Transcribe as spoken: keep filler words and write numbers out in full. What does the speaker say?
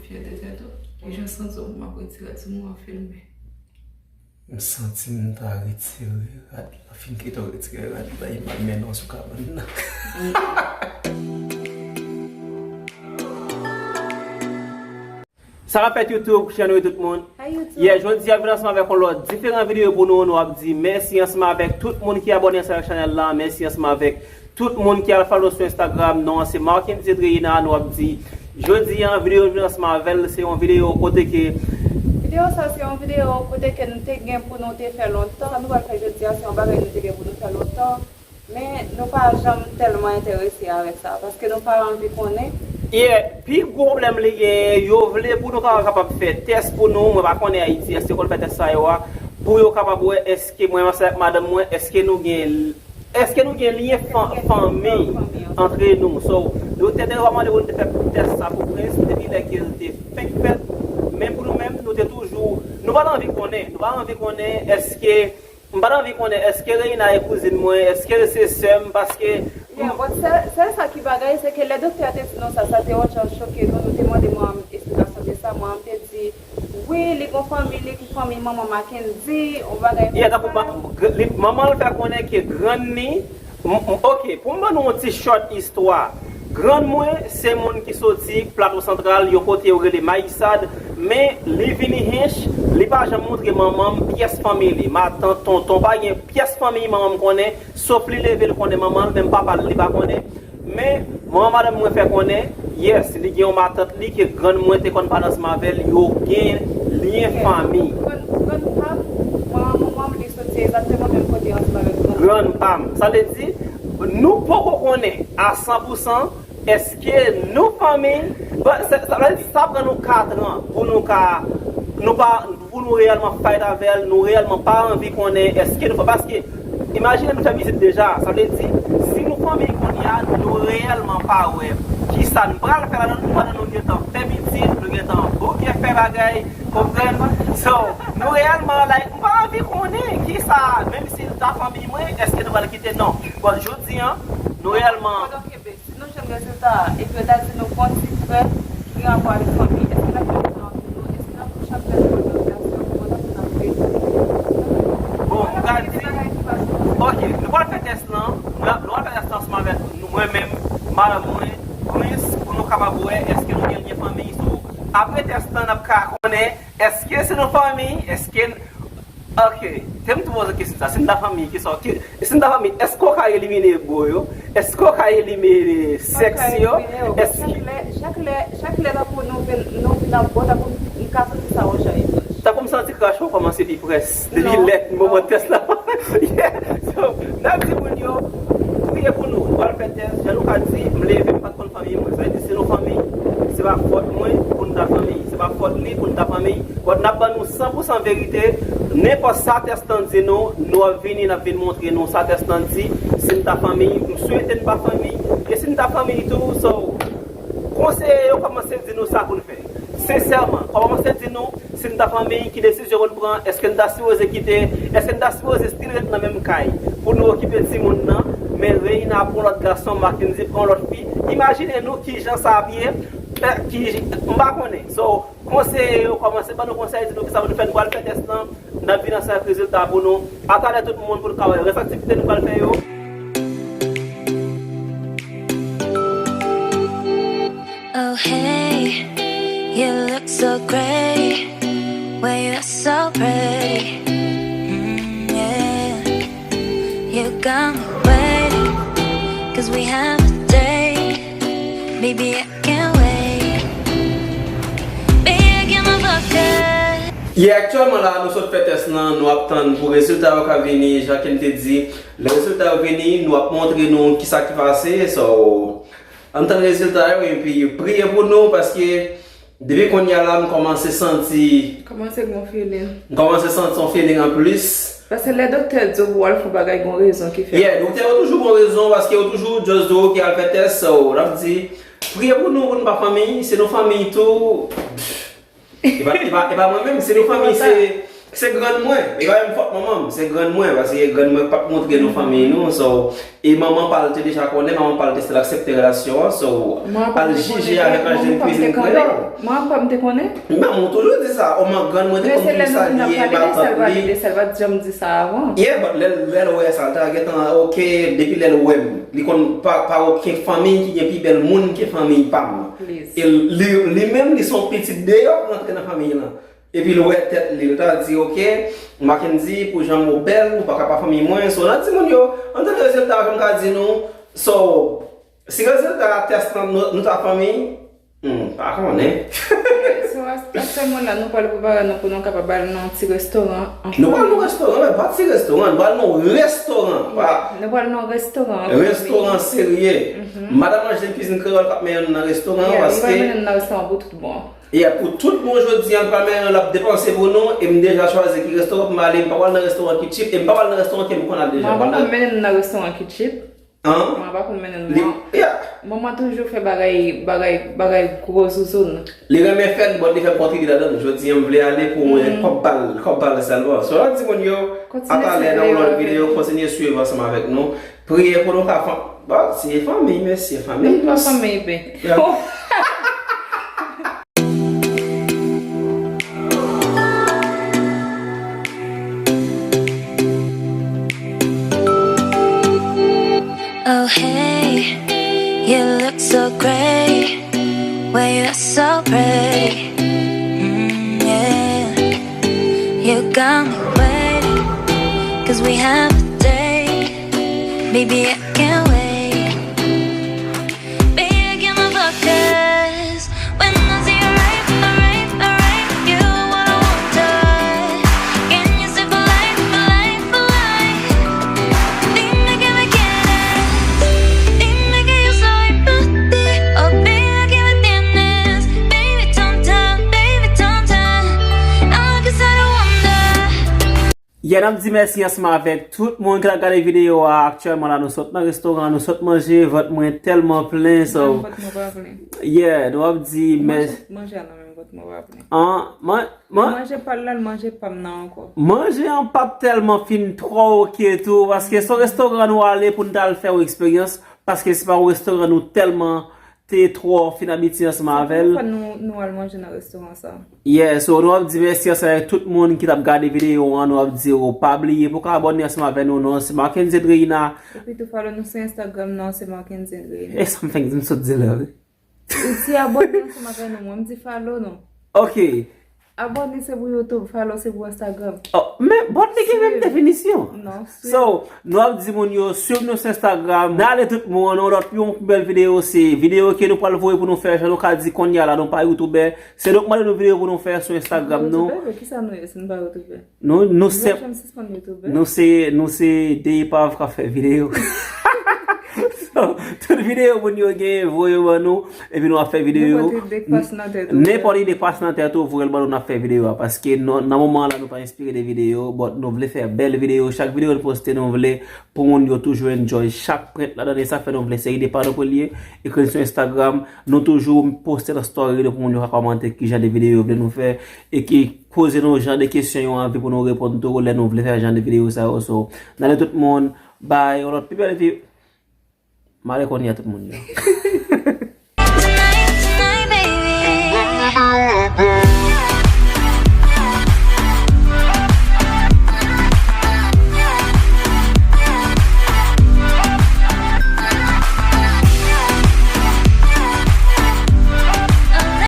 Fyète tèt ou. E jan santi w pou m ap retire rad sou mwen, w ap filme. M santi m ta retire rad la. Fin kite w retire rad la, e m al mennen w sou kabann nan. Sa k ap fèt YouTube, channel tout moun. Hi YouTube. Yeah, jodi a vin ansanm avèk yon lòt diferan videyo pou nou. Nou ap di mèsi ansanm avèk tout moun ki abòne ansanm avèk chanèl la. Mèsi ansanm avèk tout moun ki al follow sou Instagram. Non an se Marckendy Edreina. Nou ap di jodi a videyo vin ansanm avè l se yon videyo kote ke Videyo sa se yon videyo kote ke nou te gen pou nou te fè lontan. Sa nou pral fè jodi a se yon bagay nou te gen pou nou fè lontan. Men nou pa janm tèlman enterese avèk sa, paske nou pa anvi konnen. Yeah, pi gwo pwoblèm li genyen, yo vle pou nou ka kapab fè tès pou nou, mwen pa konnen Ayiti, èske yo konn fè tès sa yo a, pou yo kapab wè èske mwen menm avèk madanm mwen, èske nou gen, èske nou gen lyen fan, fanmi antre nou. So, doktè te mande pou nou te fè tès sa pou Prince, depi lè ke l te fenk fèt, men pou nou menm, nou te toujou, nou pa t anvi konnen, nou pa t anvi konnen èske M pa t anvi konnen èske Reina e kouzin mwen, èske l se sè m, paske Yeah, but sèl, sèl sa ki bagay, se ke lè doktè a te di nou sa, sa te yon jan choke nou, nou te mande manman m esplikasyon de sa, manman m te di, wi, li gon fanmi, li ki fanmi manman Mackendy, yon bagay Yeah, konsa. Tankou ma- gr- li- manman l fè konnen ke grann li, m- m- ok, pou m ban nou yon ti short istwa, grann mwen se moun ki soti Plato Santral, yon kote yo rele Mayisad, men li vini Hinche, li pa janm montre manman m pyès fanmi li, matant, tonton, pa gen pyès fanmi manman m konnen, sof li leve l konnen manman l, menm papa l li pa konnen. Men manman madanm mwen fè konnen, yes, li gen yon matant li ke grann mwen te konn pale ansanm avè l, yo gen lyen fanmi. Grann, grann pa m, manman manman m li soti egzakteman menm kote ansanm avèk grann. Grann pa m. Sa vle di, nou poko konnen a san pou san èske nou fanmi, bon, sa, sa vle di, sa pran nou kat an pou nou ka, nou pa, pou nou reyèlman fight avè l, nou reyèlman pa anvi konnen èske nou fanmi, paske imajine nou fè vizit deja, sa vle di, si nou fanmi kounye a, nou reyèlman pa wè kisa n pral fè ladan l, pandan nou gentan fè pitit, nou gentan bouke fè bagay, konprann? So, nou reyèlman, like, m pa anvi konnen kisa, menm si l ta fanmi mwen, èske nou pral kite? Non. Bon, jodi a, nou reyèlman Pandan ke Si nou jwenn rezilta a, epi yo ta di nou gon ti frè ki gen rapò avèk fanmi, èske n ap fè rezon antre nou? Èske n ap touche ap fè nou otorizasyon? Kòman n ap fè n ap fè? Bon, m ka di, ok, nou pral fè tès lan, nou ap- nou pral fè tès lan ansanm avèk nou, mwen menm, madanm mwen, Prince, pou nou kapab wè èske nou gen lyen fanmi. So, apre tès lan, n ap ka konnen èske se nou fanmi, èske n- Ok, te m tou poze kesyon sa, si n ta fanmi, kisa w, ki, si n ta fanmi, èske w ka elimine bro yo? Èske w ka elimine sèks yo? Èske Chak lè, chak lè, chak lè tankou nou vin, nou vin ap bò, tankou m ka santi sa yon jan etranj. Tankou m santi krach mwen kòmanse pi près depi lè moman tès la. Yeah. So, n ap di moun yo, priye pou nou. Nou pral fè tès, jan nou ka di, m leve, m pa t konn fanmi mwen. Sa vle di, se nou fanmi. Se pa fòt mwen pou n ta fanmi. Se pa fòt li pou n ta fanmi. But n ap ban nou san pou san verite. Nenpòt sa tès lan di nou, nou ap vini, n ap vin montre nou sa tès lan di. Si n ta fanmi, m swete n pa fanmi. E si n ta fanmi tou, so, konseye yo kòmanse di nou sa pou n fè. Sensèman, kòmanse di nou, si n ta fanmi, ki desizyon pou n pran, èske n ta sipoze kite, èske n ta sipoze still ret nan menm kay pou nou okipe timoun nan, men Reina pran lòt gason, Mackendy pran lòt fi. Imajine nou kijan sa ap ye, eh, ki, m pa konnen. So, konseye yo kòmanse ban nou konsèy, di nou kisa pou nou fè, nou pral fè tès lan, n ap vin ansanm ak rezilta pou nou. Atalè tout moun pou nou ka wè rès aktivite nou pral fè yo. Oh hey, you look so great. Well, you're so pretty. Mm, yeah. You got me waiting, 'cause we have a date. Baby, I can't wait. Baby, I can't fuck. Yeah, aktyèlman la, nou sot fè tès lan, nou ap tann pou rezilta yo ka vini, jan Ken te di. Lè rezilta yo vini, nou ap montre nou kisa ki pase. So, ann tann rezilta yo, epi priye pou nou, paske depi kounye a la, m kòmanse santi Kòmanse gon feeling. M kòmanse santi yon feeling anplis. Paske lè doktè di w pou w al fè yon bagay, gon rezon ki fè. Yeah, doktè yo toujou gon rezon, paske yo toujou just di w, "Ok, al fè tès." So, n ap di, priye pou nou, pou nou pa fanmi. Si nou fanmi tou, e pa, e pa, e pa mwen menm, si nou fanmi, se, Se grann mwen, e pa menm fòt manman m, se grann mwen, paske grann mwen pa t montre nou fanmiy nou, so, e manman pa l te deja konnen, manman pa l te sèl aksepte relasyon an, so, al jije avèk Angeline Cuisine kreyòl. Manman pa m te konnen? Manman m toujou di sa, o man grann mwen te konn di sa, li ye matant li. Sèl pa t janm di sa avan. Yeah, but lè, lè l wè sa, l ta gentan, ok, depi lè l wè m, li konn pa, pa okenn fanmiy ki gen pi bèl moun ke fanmiy pa m. E li, li menm, li se yon pitit deyò k rantre nan fanmiy lan. Epi l wè tèt li, l ta di, ok, Mackendy, pou jan w bèl, ou pa ka pa fanmiy mwen. So, n ap di moun yo, antanke rezilta, jan m ka di nou, so, si rezilta tès lan, nou, nou ta fanmiy, hmm, pa konnen. So, aktyèlman la, nou pral prepare nou pou nou kapab al nan yon ti restoran anfamil. Nou pral nan restoran, men pa ti restoran, nou pral nan yon restoran. Nou pral nan yon restoran anfamil. Restoran serye. Madan Angeline Cuisine Kreyòl k ap mennen nou nan restoran an, paske li pral mennen nou nan restoran pou tout bon. Yeah, pou tout bon jodi an, pral mennen l ap depanse pou nou, e m deja chwazi ki restoran pou m ale, m pa pral nan restoran ki cheap, e m pa pral nan restoran ke m konn al deja. Manman pa konn mennen nou nan restoran ki cheap. Manman pa konn mennen nou. Manman toujou fè bagay, bagay, bagay gwo zouzoun. Li renmen fè l, but li fè m kontribye ladan l. Jodi an, m vle ale pou mwen, kòb pa l, kòb pa l sèlman. So, n ap di moun yo, atalè nan yon lòt videyo, kontinye swiv ansanm avèk nou. Priye pou nou ka fan, bon, se fanmiy, mesye, fanmiy. Nou pa fanmiy, ben. Oh, hey, you look so great when you're so pretty. Mm, yeah. You got me waiting, cause we have a date. Baby, I can't wait. Baby, I can't move focus. When I see you right, right, right, you wanna wonder. Can you stay for life, for life, for life? Dime que me quieres, dime que yo soy por ti. Oh, baby, que me tienes, baby, tonta, baby, tonta. I guess I don't wonder. Yeah, n ap di mèsi ansanm avèk tout moun ki t ap gade videyo a. Aktyèlman la, nou sot nan restoran, nou sot manje, vant mwen tèlman plen, so. Menm vant mwen pa plen. Yeah, nou ap di mèsi. Manje a nan menm vant mwen pa plen. An, man, man. Manje pa l la, l manje pa m nan ankò. Manje an p ap tèlman fin twò oke tou, paske se yon restoran nou ale pou n t al fè yon eksperyans, paske se pa yon restoran nou tèlman te twò fin abitye ansanm avè l. Se premye fwa nou, nou al manje nan restoran sa. Yeah, so nou ap di mèsi ansanm avèk tout moun ki t ap gade videyo an, nou ap di yo pa bliye pou ka abòne ansanm avè nou, non, se Mackendy Edreina. Epi tou follow nou sou Instagram, non, se Mackendy Edreina. E sa m fenk di, m sot di la, wi. Ou di abòne ansanm avè nou, mwen m di follow nou. Ok. Abòne se pou YouTube, follow se pou Instagram. Oh, men, but li gen menm definisyon. Non, swiv. So, nou ap di moun yo, swiv nou sou Instagram. N ale tout moun, yon lòt, yon pi bèl videyo, se videyo ke nou pral voye pou nou fè, jan nou ka di kounye a la, nou pa youtubè. Se nou k mande nou videyo pou nou fè sou Instagram nou. Youtubè, men kisa nou ye si nou pa youtubè? Nou, nou se, nou se, nou se de epav k ap fè videyo. So, tout videyo moun yo genyen, voye yo ban nou, epi nou ap fè videyo. Nenpòt ide k pase nan tèt ou. Nenpòt ide k pase nan tèt ou, voye l ban nou, n ap fè videyo a. Paske nan moman an la, nou pa enspire de videyo, but nou vle fè bèl videyo. Chak videyo nou poste, nou vle pou moun yo toujou enjoy chak prent ladan, e sa fè nou vle se ide pa nou pou l ye. Ekri n sou Instagram, nou toujou poste nan story nou pou moun yo ka kòmante ki jan de videyo yo vle nou fè, e ki poze nou jan de kesyon yo anvi pou nou reponn tou lè nou vle fè jan de videyo sa yo. So, n ale tout moun, bay, yon lòt pi bèl vi-, m ale kounye a tout moun yo.